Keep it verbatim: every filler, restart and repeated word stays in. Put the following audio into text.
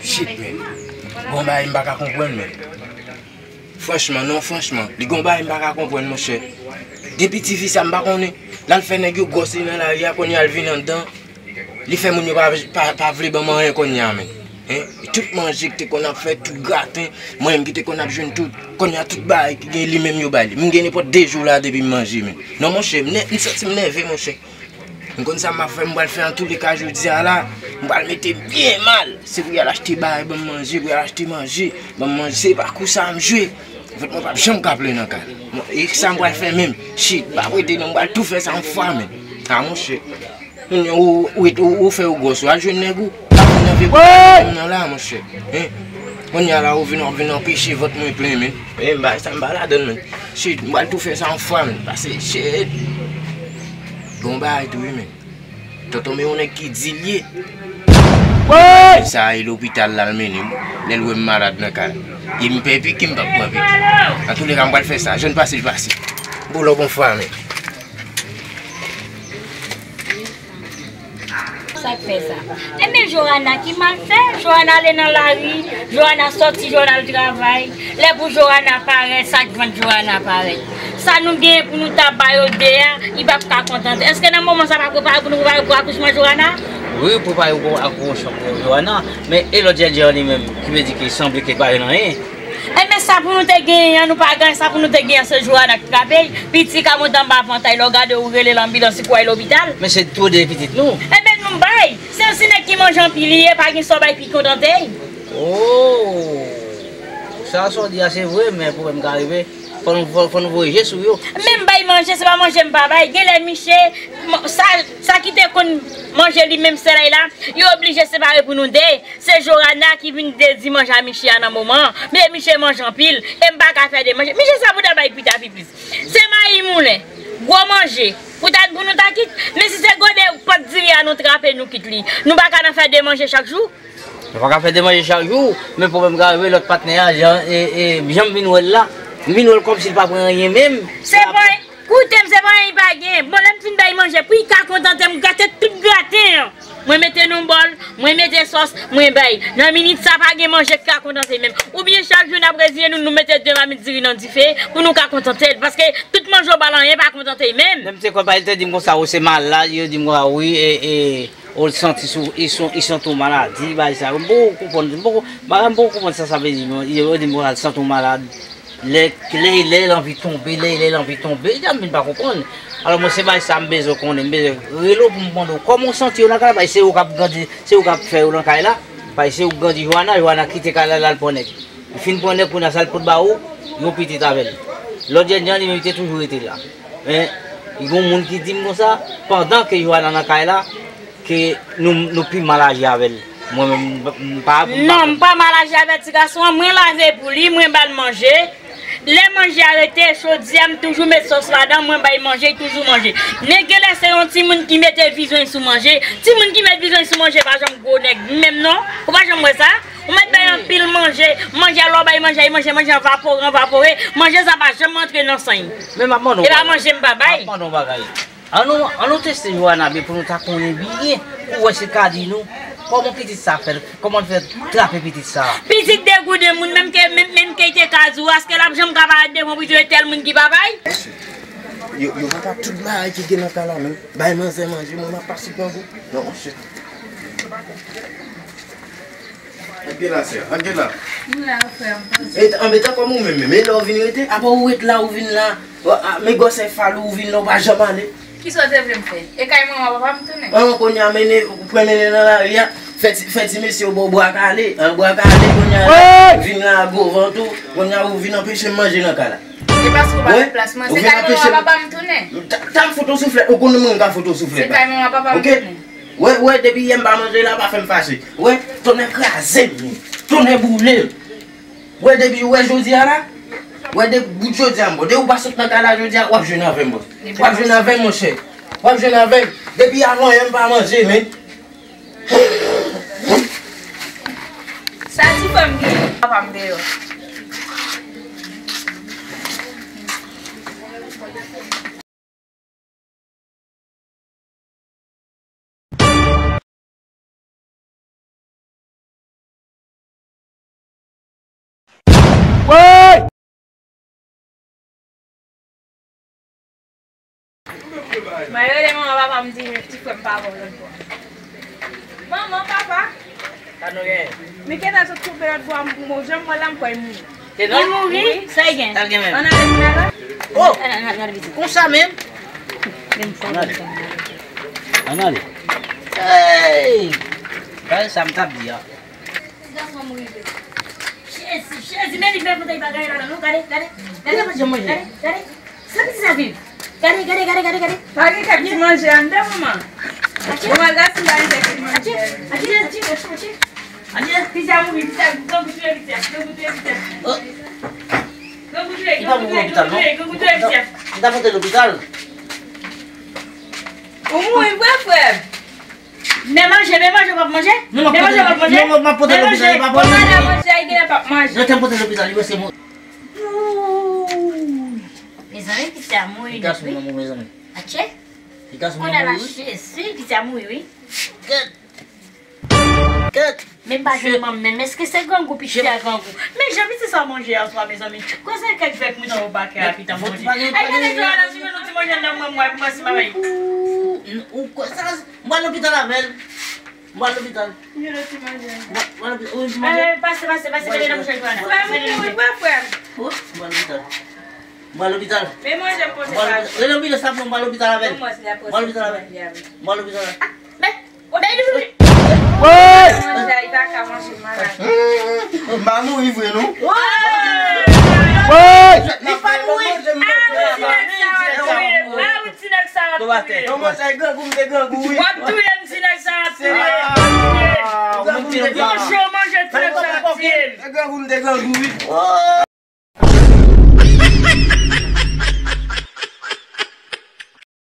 Shit, men. Bon bagay m pa ka konprann, men. Franchman, non, franchman, li gon bagay m pa ka konprann, monchè. Depi ti fi sa, m pa konnen. L al fè nèg yo gwòs li nan lari a, kounye a l vin anndan. Li fè moun yo pa, pa, pa vle ban m anyen kounye a, men. Hein? Tout manje ki te konn ap fè, tout graten, mwen menm ki te konn ap jwenn tout. Kounye a, tout bagay ki gen li menm yo ba li. M gen nenpòt de jou la depi m manje, men. Non, monchè, m nè-, m santi m nève, monchè. M konn sa m ap fè, m pral fè antouleka jodi a la. M pral mete byen mal. Se pou y al achte bagay, ban m manje, pou y al achte manje, ban m manje. Se pa kou sa a m jwe. Anfèt, mwen p ap janm ka plen nan kay la. Mwen, e sa m pral fè menm. Shit, m p ap rete non, m pral tou fè sa yon fwa, men. A, monchè. Kounye a, ou, ou, ou, ou fè yo gwòs, ou al jwenn nèg ou. Pa konn nan vye nan la, monchè. Hein? Kounye a la, ou vin, ou vin anpeche vant mwen plen, men. E m pa, sa m pa ladann, men. Shit, m pral tou fè sa yon fwa, men. Pase, shit. Bon bagay tou, wi, men. Tonton, men yon nèg ki di l ye. Sa e lopital l al mennen m. Lè l wè m malad nan kay. E m pè piki, m p ap pran piki. Antouleka, m pral fè sa. Jan l pase, l pase. Boulò bon fwa, men. Sa k fè sa? Ebyen, Johanna ki mal fè. Johanna ale nan lari, Johanna sòti, Johanna al travay. Lè pou Johanna parèt, sa k vann Johanna parèt? Sa nou genyen pou nou ta ba yo de a, li p ap ka kontante. Èske nan moman sa pa prepare pou nou prepare pou akouchman Johanna? Wi, prepare pou akouchman Johanna. Men e lòt jènjan an li menm, ki vle di ki sanble ke pa jwenn anyen. Enben, sa pou nou te genyen an, nou pa genyen, sa pou nou te genyen an, se Johanna ki trape l. Piti ka monte anba vantay, lè w gade ou rele lanbilans, li kouri lopital. Men se tou de pitit nou. Enben, nou bay. Se yon ti nèg ki manje anpil li ye, pa gen sa w bay ki kontante l. Oh! Sa, sa w di a, se vre, men pwoblèm ka rive. Fò nou, fò, fò nou voye je sou yo. Men m bay manje, se pa manje m pa bay. Genlè miche, m-, sa, sa ki te konn manje li menm sèlay la, yo oblije separe pou nou de. Se Johanna ki vin de di manje a miche a nan moman an. Men miche manje anpil, e m pa ka fè de manje. Miche sa pou ta bay pita pi plis. Se mayi moulen, gwo manje, pou ta, pou nou ta kit. Men si se gode pòt diri a nou trape, nou kit li. Nou pa ka nan fè de manje chak jou. Nou pa ka fè de manje chak jou, men pwoblèm ka rive lòt patnè a, jan, e, e, jan m vin wè l la, m vin wè l kòmsi l pa pran anyen menm. Se pa, koute m, se pa anyen li pa gen. Bon, lè m fin bay manje, pou li ka kontante m, gate tout graten an. Mwen mete nan bòl, mwen mete sòs, mwen bay. Nan minit sa, pa gen manje ki ka kontante menm. Oubyen chak jou n ap reziye nou, nou mete de mamit diri nan dife pou nou ka kontante l. Paske tout manje w ba l, anyen pa kontante l menm. Lè m te konn pale, l te di m konsa, ou se malad, yo di m konsa, wi, e, e, ou santi sou, li son, li santi w maladi, bagay sa yo. M poko konprann, m poko, bagay m poko konprann sa sa vle di, non. Yo di m konsa, l santi w malad. Lè, lè, lè l anvi tonbe, lè, lè l anvi tonbe, m vin pa konprann. Alò, mwen, se bagay sa m bezwen konnen, m bezwen rele w pou m mande w kòman w santi w nan kay la, paske se ou k ap grandi, se ou k ap fè yo nan kay la, paske se ou k grandi Johanna, Johanna kite kay la, l al pran nèg. Li fin pran nèg, kounye a sa l pot ba ou, yon pitit avè l. Lòt jènjan li menm, li te toujou rete la. Men, gen yon moun ki di m konsa, pandan ke Johanna nan kay la, ke nou, nou pi mal aji avè l. Mwen menm, m, m pa, m pa Non, m pa mal aji avè ti gason an, mwen lave pou li, mwen ba l manje. Lè manje a rete, jodi a m toujou met sòs ladan, mwen bay manje, li toujou manje. Men genlè se yon timoun ki mete vizyon sou manje. Timoun ki met vizyon sou manje pa janm gwo nèg menm non. Ou pa janm wè sa? Ou mèt bay anpil manje. Manje a, lè w bay manje a, li manje, manje a evapore, evapore. Manje sa pa janm rantre nan san l. Men m ap mande w E pa bagay. manje m pa M bay. ap mande w bagay. An nou, an nou teste Johanna byen pou nou ta konnen byen, pou wè si l ka di nou kòman pitit sa fè, kòman l fè trape pitit sa. Pitit degouden moun, menm ke, menm, menm ke li te ka di w, èske l ap janm ka parèt devan w pou di w e tèl moun ki pa bay? Yo, yo pa ka tout bagay ki gen nan kay la menm. Bay manzè manje, mwen m ap pase grangou. Non, monchè. Ann gen la, sè, ann gen la. M la, frè m, pase. E, anbeta kòm ou menm, menm, e lè w vin rete, apa ou ret la, ou vin la, a, a, men gwosè fal ou, ou vin la, ou pa janm ale. Kisa w te vle m fè? E kay manman papa m tounen? An, kounye a, mennen, pran mennen nan lari a, fè ti, fè ti mesye yo ba w bwa kale, an, bwa kale, kounye a, vin la, gwo vant ou, kounye a, ou vin anpeche m manje nan kay la. Se paske w pa gen plas mwen, se kay manman papa m tounen. Ta, ta fout yon souflèt, ou konnen mwen ka fout yon souflèt. Se kay manman papa m tounen. Wè, wè, depi yè m pa manje la, pa fè m fache. Wè, tonnè kraze m, tonnè boule m. Wè, depi, wè, jodi a la, wè, depi bout jodi a m bon. Depi ou pa sot nan kay la jodi a, w ap jwenn avè m, bòs. W ap jwenn avè m, monchè. W ap jwenn avè m. Depi avan yè m pa manje, men. Sa ti fanm gen papa m deyò. Woy! Mwen rele manman papa m di ti frè m pa bon lòt bò. Manman, papa. Sa nou gen? Men kenal sot koupe lòt bò a, m, m, jan m wè la, m kwè l mouri. Kenal? Li mouri? Wi. Sa l gen? Sa l gen menm? Ann ale, ann ale. Oh! Ann ale, ann ale vizite. Konsa menm? Ann ale. Ann ale. Hey! Gade sa m t ap di a. Ti gason mouri vre. Jezi, Jezi, men li bèl kote li pa gade ladan, non, gade, gade, gade, gade, gade. Sa piti sa viv. Gade, gade, gade, gade, gade. Pa gen kèk ti manje anndan, manman. Atye. Manman, gade si pa gen kèk ti manje. Atye, atye, atye, atye. Atye. Piti a mouri, piti a, grangou touye piti a, grangou touye piti a. Oh. Grangou touye, grangou touye, grangou touye, grangou touye piti a. Li ta pote lopital. Ou mouri vre, frè m. Men manje, men manje, w ap manje? Men manje, w ap manje? Non, m ap pote lopital, li pa pran. Bon, madan manje, ay, genlè p ap manje. Gentan pote lopital, li wè se mwen. Mezanmi, piti a mouri nèt, wi. Atye. Kounye a la, Jezi, piti a mouri, wi. Gad. Gad. Men pa jwenn manm menm. Èske se grangou piti a grangou? Men jan piti sa manje yè swa, mezanmi. Koze kèk vèk mwen nan yon pakèt a pita manje. Ay, gade jwè la, si jwenn yon ti manje nan mwen, mwen, mwen, si mwen. Ou, ou, sa, M pral lopital avè l. M pral lopital. M jwenn yon ti manje. M pral lopital. Wi, ti manje. Eh, pase, pase, pase, mete nan bouch Joana. Frè m mouri vre, frè m. Oh, m pral lopital. M pral lopital. Men manje m pote pa l. Rele anbilans la pou mwen, m pral lopital avè l. M pral lopital avè l. M pral lopital avè l. Men, men li mouri. Manje a, li pa ka manje, malad. M pa mouri vre, non. Woy! Li pa mouri. Ah, ti nèg sa ap touye m. Ah, wi, ti nèg sa ap touye m. Yo, manje grangou, m te grangou, wi. W ap touye m, ti nèg sa ap touye m. Yo, manje, manje, ti nèg sa ap touye m. Grangou, m te grangou, wi.